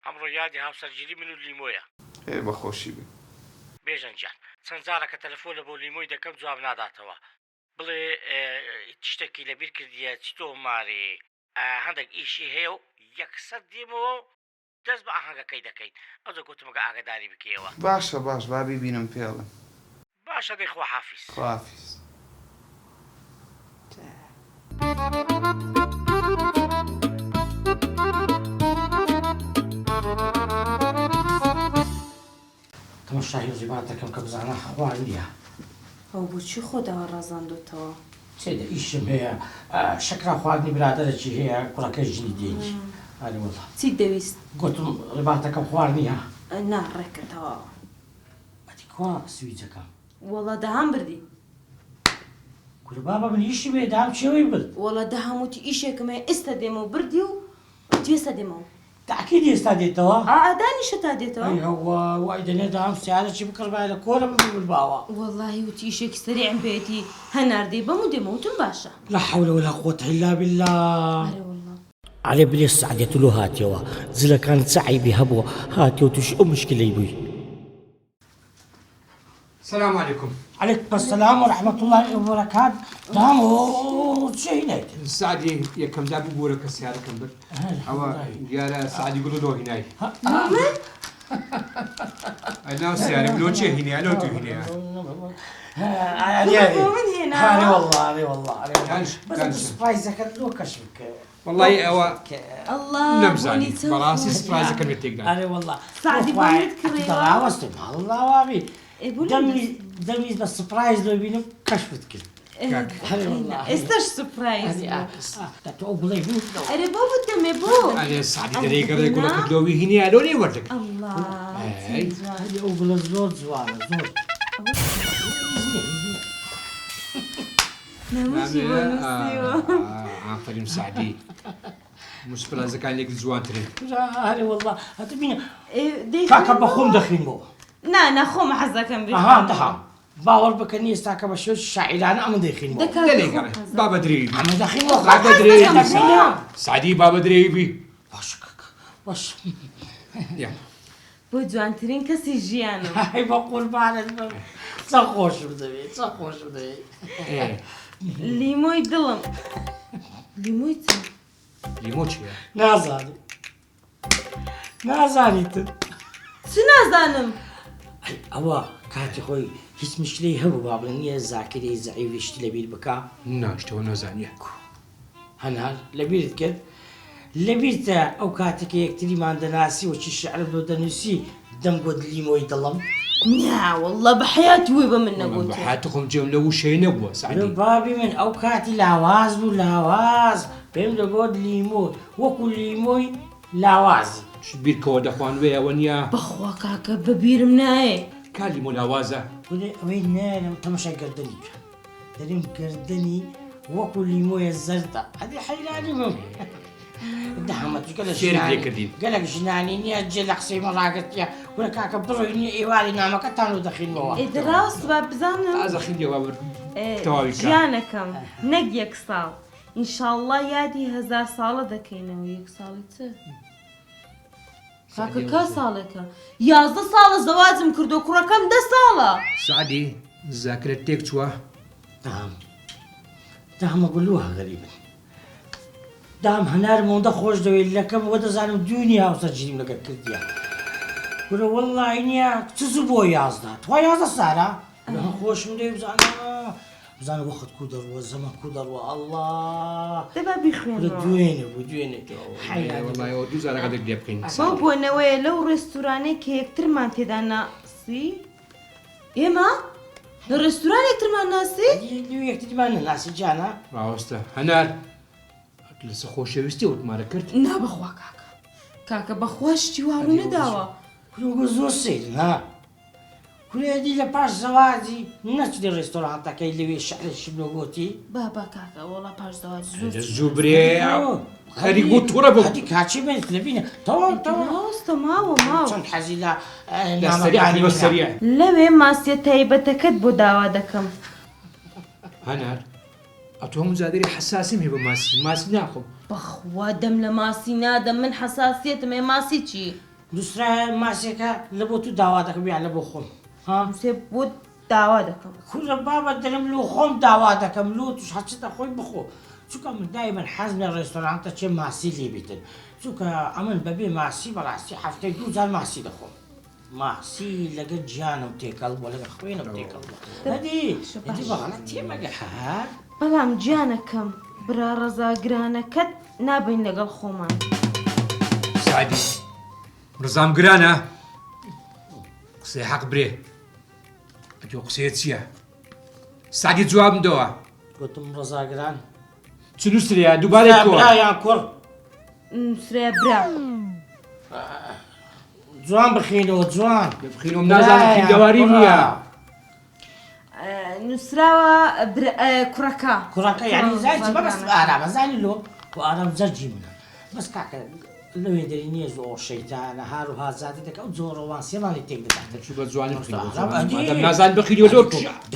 ئەمڕۆ یادی هاوسەرگیری من و لیمۆیە. ئێ بەخۆشی بێ. بێژەن گیان چەند جارەکە تەلەفۆن لە بۆ لیمۆی دەکەم جواب ناداتەوە بڵێ شتەکی لەبیر کردیە چیتۆ ماری هەندەک ئیشی هەیە و یەکسەر دێمەوە و دەست بە ئاهەنگەکەی دەکەین ئەوجا گۆتم گە ئاگەداری بکەیەوە. باشە باش با بیبینم پێ ئەڵێم. باشە دەی خواحافیز. خواحافیز. تەماشای ڕیبات دەکەم کە بزانە خوا نییە. ئەوە بۆچی خۆت ئاوا ڕازاندۆتەوە؟ سەیدە ئیشم هەیە شەکرە خواردنی برادەرەکی هەیە کوڕەکەی ژنی دێنی ئەرێ وەڵا. چیت دەویست؟ گۆتم ڕیباتەکەم خوار نییە؟ نا ڕێکە تەواوە. ئەدی کوا سویجەکەم؟ وەڵا دەهام بردی. کورە بابە من ئیشم هەیە دەهام چێوەی برد؟ وەڵا دەهام وتی ئیشێکم هەیە ئیستا دێمەوە بردی و وتی ئێستا دێمەوە. تەئکید ئێستا دێتەوە؟ ئا ئا دانیشە تا دێتەوە. ئەی هەوا وای دەنێ دام سیارەکی بکڕبایە لە کۆرە ببرباوە. وەڵاهی وتی ئیشێکی سەریعم پێیەتی هەناردەی بەم و دێمەوە وتم باشە. لا حول ولا قوة الا بالله. ئەرێ وەڵا. ئەرێ بلێ سەعدیە تلۆ هاتیەوە جلەکانت چ عەیبی هەبووە هاتیەوە توشی ئەو مشکلەی بووی. سلام علیکم. علیکم السلام و رحمة اللە و برکات دام و چی هینایت؟ سەعدی یەکەم جار ببورە کە سیارەکەم برد ئەوە دیارە سەعدی گوڵ لۆ هینای ناو سیارە لۆ چێ هینای لۆ تو هینای ئەرێ والله ئەرێ والله بەس سپرایزەکەت لۆ کەشف کرد وەڵی ئەوە ئەڵا نەمزانی بەڕاستی سپرایزەکەم لێ تێکدا ئەرێ والله سەعدی بۆ منت کڕیوە؟ ڕاوەستم هەڵڵا وابی دەمویست بە سپرایز لۆ بینم کەشفت کرد ئێستاش سپرایز تۆ ئەو گوڵەی بوو ئەرێ بۆ بتدەمێ بۆ ئەرێ سەعدی دەرێ گەڕێ گوڵەکەت لۆوی هینیە لۆ لێ وەردەگری ئەڵڵا ئەرێ ئەو گوڵە زۆر جوانە زۆر نامەشی بۆ نووسیوە. ئافەرین سەعدی مسپرازەکان لێک جوانترن. ئەرێ وەڵا هەتە بینە کاکە بە خۆم دەخینمەوە. نا نا خۆم حەز دەکەم ئەها دەها باوەڕ بکە نیە ئێستاکە بە شێوەی شاعیرانە ئەمن دەیخینمەوە. دەلێ گەڕێ با بە درێوی بی. ئەمە دەخینمەوە با بە درێوی بی سەعدی با بە درێوی بی. باش کاکە باش. یاڵا. بۆ جوانترین کەسی ژیانم. ئای بە قوربانت بم چەند خۆشم دەوێی چەند خۆشم دەوێی. لیمۆی دڵم. لیمۆی چی؟ لیمۆ چییە؟ نازانی نازانیتن. چ نازانم؟ ئەی ئەوە کاتی خۆی هیچ مشکلەی هەبوو با بڵێن نییە زاکرەی زەعیفی شتی لەبیر بکا؟ نا شتەوە نازانیە. هەنار لەبیرت کرد؟ لەبیرتە ئەو کاتە کە یەکتریمان دەناسی و چی شیعرت بۆ دەنووسی دەمگۆت لیمۆی دڵم؟ نا وەڵڵا بە حەیاتی وەی بە من نەگۆتیە. بە حەیاتی خۆم جێم لەو وشەیە نەبووە سەعدی. بابی من ئەو کاتی لاواز بوو لاواز پێم دەگۆت لیمۆ وەکو لیمۆی لاوازی. شت بیرکەوە دەخوان وێ ئەوە نیە. بەخوا کاکە بە بیرم نایێ. کا لیمۆ لاوازە؟ کورە ئەوەی نایەنم تەمەشای گەردەنی بکە. دەرێم گەردەنی وەکو لیمۆیە زەردە ئەدی حەیرانی بم دەهەمە چونکە لە شێرت لێ کردین. گەلەک ژنانی نییە جێ لە قسەی من ڕاگرتیە کورە کاکە بڕۆی نییە ئێواری نامەکەتان و دەخینمەوە ئێ دە ڕاست با بزانم ئازە خیندێ وا بر تەواوی کە. ژیانەکەم نەک یەک ساڵ ئینشاڵڵا یادی هەزار ساڵە دەکەینەوە یەک ساڵی چ کاکە کا ساڵێکە 11 ساڵە زەواجم کردو کوڕەکەم دە ساڵە. سەعدی زاکرەت تێک چووە؟ دام دامە گولوه غەریبن دام هەنارم ئەوەندە خۆش دەوێت لەکەم وە دەزانم دوێنی هاوسەرگیریم لەگەر کردیە کورە وەڵڵاهی نییە چ زوو بۆ 11 تخوا 11 سارە خۆشم دەوێ بزانە بزانە وەخت کو دەڕوە زەمەن کو دەڕوە ئەڵڵا دە با بیخوێنمەوە. دوێنێ بوو دوێنێ حەیرانی وەڵای ئەوە دوو جار غەدرت لێ بکەین. بەو بۆنەوەیە لەو ڕێستورانەی کە یەکترمان تێدا ناسی ئێمە لە ڕێستوران یەکترمان ناسی؟ لێ یەکتریمان نەناسی جانە. ماوەستە هەنار لەسەر خۆشەویستی وتمانە کرد؟ نا بەخوا کاکە کاکە بەخوا شتی وا ڕوو نەداوە. کورە زۆر سەیرن ها. کورە ئەدی لە پاش زەواجی نەچنی ڕێستۆرانتەکەی لەوێ شعرێکی بلۆ گۆتی. بابا کاکە وەڵا پاش زەواج زۆر دە زوو برێ خەریک بوو توڕە بم. ئەدی کاچی بێت لەبینە تەواو تەواو. ڕاستە ماوە ماوە. چەند حەزی لە لە سەریع نامەکانی لۆ منە. سەریع. لەوێ ماسیە تایبەتەکەت بۆ داوا دەکەم. هەنار ئەتۆ هەموو جار دەری حەساسیم هەیە بە ماسی ماسی ناخۆم. بەخوا دەم لە ماسی نادەم من حەساسیەتم هەیە ماسی چی. نووسرایە ماسیەکە لە بۆ تو داوا دەکەم یان لە بۆ خۆم ها؟ نووسێ بۆت داوا دەکەم. کورە بابە دەرم لۆ خۆم داوا دەکەم لۆ توش هەرچی دەخۆی بخۆ چونکە من دایمەن حەزم لە ڕێستۆرانتە چێ ماسی لێ بیتن چونکە ئەمن بەبێ ماسی بەڕاستی هەفتەی دوو جار ماسی دەخۆم ماسی لەگەر گیانم تێکەڵ بووە لەگەر خوێنم تێکەڵ بووە ئەدی ئەدی بە غەڵەت تێمەگە ها. بەڵام گیانەکەم برا ڕەزا گرانەکەت نابەین لەگەڵ خۆمان. سەعدی ڕزام گرانە قسەی حەق برێ ئەتۆ قسەیە چییە سەعدی جوابم دەوە. گوتم ڕەزا گران. چ نووسریا دووبارەی کۆ. برا یان کوڕ؟ نووسریا برا. جوان بخینەوە جوان. بخینەوە نازانم خوێندەواریم نییە. نووسراوە کوڕەکە. کوڕەکە یعنی زانی چ مەبەستم ئارامە زانی لۆ خۆ ئارام جەرگی منە بەس کاکە لەوێ دەری نییە زۆر شەیتانە هار و هازادی دەکە ئەو زۆر ڕۆمانسیەمان لێ تێک دەدات. چوو بە جوانی بخینەوە نازانی بخینەوە زۆر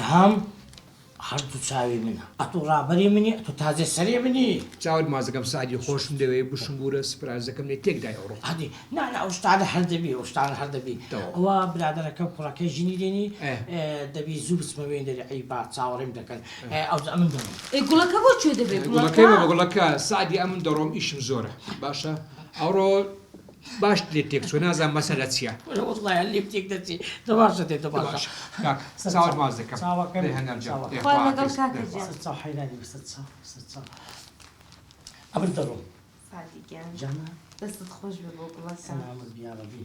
دام هەردوو چاوی منە ئەتوو ڕابەری منی ئەتوو تاجێ سەری منی. چاوت ماچ دەکەم سەعدی خۆشم دەوێ بشم بورە سپرایزەکەم لێ تێک دای ئەوڕۆ. ئەدی نا نا ئەو شتانە هەر دەبی ئەو شتانە هەر دەبی ئەوە برادەرەکەم کوڕەکەی ژنی دێنی دەبی زوو بچمە وێن دەری عەیبە چاوەڕێم دەکەن ئەوجا ئەمن دەڕۆم. ئێ گوڵەکە بۆ کوێ دەبێ گوڵەکەی بە گوڵەکە سەعدی ئەمن دەڕۆم ئیشم زۆرە باشە ئەوڕۆ باشت لێ تێک چوە نازانم مەسەلە چیە. کورە وەڵڵا هەر لێم تێک دەچی تەماشا دێ تەماشا. کاک چاوت ماچ دەکەم. چاوەکەم. دەی هەنار گیان. چاوەکەم. خوا لەگەڵ کاکە گیان. سەر چاو حەیرانی بی سەر چاو سەر چاو. ئەمن دەڕۆم. سەعدی گیان. جانە. دەستت خۆش بێ بۆ گوڵەکە. سەلامەت بی یاڕەبی.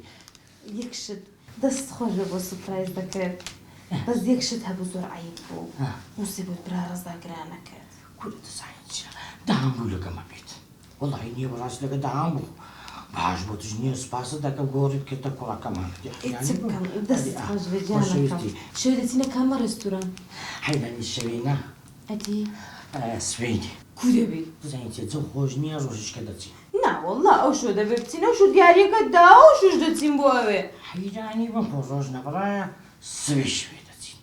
یەک شت دەستت خۆش بێ بۆ سوپرایز دەکرد بەس یەک شت هەبوو زۆر عەیب بوو موسیبەت برا ڕەزا گرانەکەت. کورە دەزانی چیە دەهان بوو لەگەمە بێت. وەڵاهی نیە بەڕاستی لەگە دەهان بوو باش بۆ تش نیە سوپاست دەکەم گۆڕیت کردە کوڕەکەمان ئێ چ بکەم دەستت خۆش بێ گیانەکەم شەوێ دەچینە کامە ڕێستوران؟ حەیرانی شەوێ نا ئەدی سبەینێ کو دەبی؟ بزانی چیە جەو خۆش نیە ڕۆژیش کە دەچین. نا وەڵا ئەو شۆ دەبێ بچین ئەو شۆ دیاریەکەت داوە ئەو شۆش دەچین بۆ ئەوێ. حەیرانی بم خۆ ڕۆژ نەبڕایە سبەی شەوێ دەچین.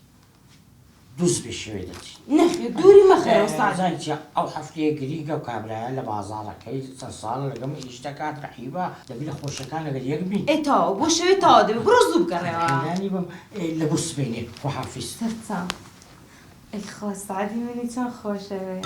دووسبێ شەوێ دەچین. نەخێر دووری مەخەرەوە سەعدی. زانی چیە ئەو هەفتەیە گرینگە و کابرایە لە بازاڕەکەی چەند ساڵە لەگەڵ من ئیش دەکات ڕەحیبە دەبی لە خۆشیەکان لەگەر یەک بین. ئێ تەواو بۆ شەوێ تەواو دەبێ بڕۆ زوو بگەڕێوە. حەیرانی بم لە بۆ سبەینێ خواحافیز. سەرچاو ئەی خوا سەعدی منی چەند خۆشەوێ.